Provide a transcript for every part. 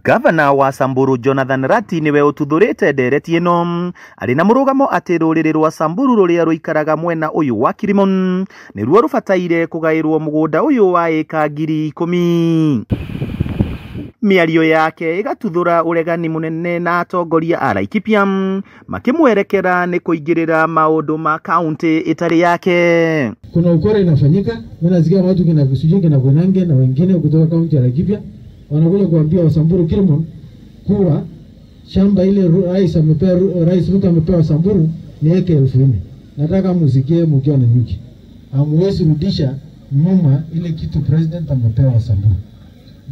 Gavana wa Samburu Jonathan Lati niwe ututhurite ndereti ino ari na murugamo ati ruriri rwa Samburu ruria ruikaraga mwena uyu wa Kilimon niruo rubataire kugairwo mugunda uyu wa eka 10,000. Miario yake igatuthura uregani munene na atongoria a Laikipia makimwerekera ni kuingirira maundu ma kaunti itari yake. Kuna ukora inafanyika, mimi nasikia watu kina Kisujinge na Koinange na wengine kutoka kaunti ya Laikipia wanakuja kuambia Wasamburu Kilimon kuwa shamba ile rais amepewa, Rais Ruto amepewa Samburu ni eka 4,000. Nataka musikie mkiwa na nyuki. Hamwezi rudisha nyuma ile kitu president amepewa Samburu.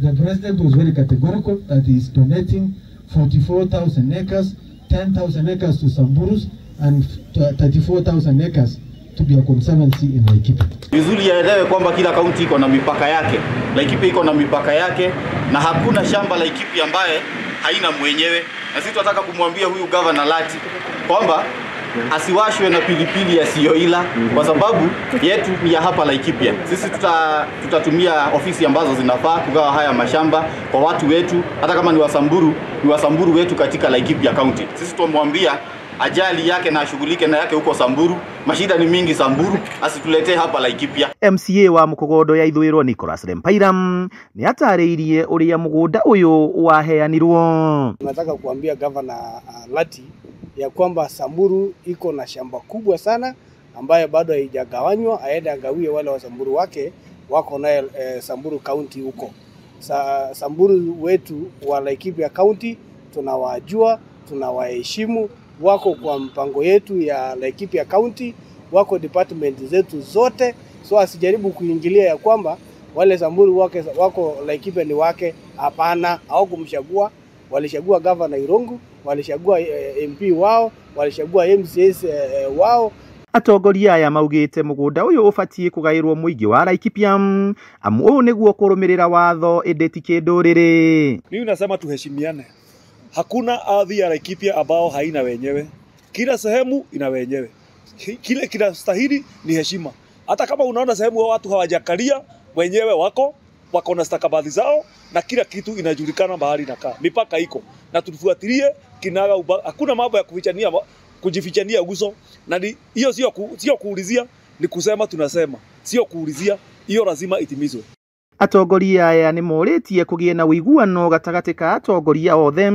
The president was very categorical that he is donating 44,000 acres, 10,000 acres to Samburus and 34,000 acres to be a conservancy in Laikipia. Vizuri yaelewe kwamba kila kaunti iko na mipaka yake. Laikipia iko na mipaka yake na hakuna shamba Laikipia ambaye haina mwenyewe. Na sisi tunataka kumwambia huyu Governor Lati kwamba asiwashwe na pilipili asiyoila, kwa sababu yetu ni ya hapa Laikipia. Sisi tutatumia ofisi ambazo zinafaa kugawa haya mashamba kwa watu wetu, hata kama ni Wasamburu, ni Wasamburu wetu katika Laikipia County. Sisi tumwambia ajali yake na ashughulike na yake huko Samburu. Mashida ni mingi Samburu, asituletee hapa Laikipia. MCA wa Mukogodo ya Ithuiro Nicholas Lempairam ni atarĩirie ũrĩa mũgũnda ũyũ waheanirwo. Nataka kuambia Governor Lati ya kwamba Samburu iko na shamba kubwa sana ambayo bado haijagawanywa, aende agawie wale wa Samburu wake wako naye Samburu County huko. Samburu wetu wa Laikipia County tunawajua, tunawaheshimu, wako kwa mpango yetu ya Laikipia County, wako department zetu zote, so asijaribu kuingilia ya kwamba wale Samburu wake wako Laikipia ni wake. Hapana, hawakumchagua. Walichagua Governor Irungu, walichagua MP wao, walichagua MCS wao. Atongoria aya maugite mugunda uyu ubatie kugairwo muingi wa Laikipia amu uyu niguo kurumirira watho indi ti kinduriri. Mimi nasema tuheshimiane. Hakuna ardhi ya Laikipia ambao haina wenyewe. Kila sehemu ina wenyewe. Kile kinastahili ni heshima. Hata kama unaona sehemu watu hawajakalia, wenyewe wako na stakabadhi zao na kila kitu inajulikana mahali inakaa. Mipaka iko. Na tufuatilie kinaga uba. Hakuna mambo ya kujifichania uso. Na hiyo sio kuulizia, ni kusema tunasema. Sio kuulizia, hiyo lazima itimizwe. Atongoria aya nĩ morĩtie kũgĩe na ũiguano gatagatĩ ka atongoria othe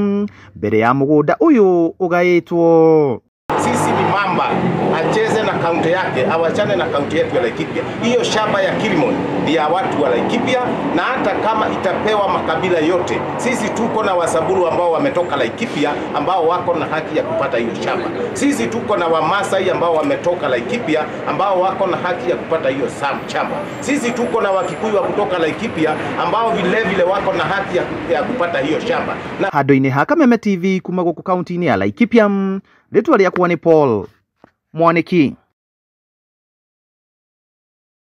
mbere ya mũgũnda ũyũ ũgaĩtwo. Sisi ni mamba, acheze na kaunti yake, awachane na kaunti yetu ya Laikipia. Hiyo shamba ya Kilimon ni ya watu wa Laikipia, na hata kama itapewa makabila yote, sisi tuko na Wasamburu ambao wametoka Laikipia ambao wako na haki ya kupata hiyo shamba. Sisi tuko na Wamasai ambao wametoka Laikipia ambao wako na haki ya kupata hiyo shamba. Sisi tuko na Wakikuyu wa kutoka Laikipia ambao vile vile wako na haki ya kupata hiyo shamba. Na handu-inĩ ha Kameme TV kuma gũkũ kaunti-inĩ ya Laikipia, rĩtwa rĩakwa nĩ Paul Mwaniki.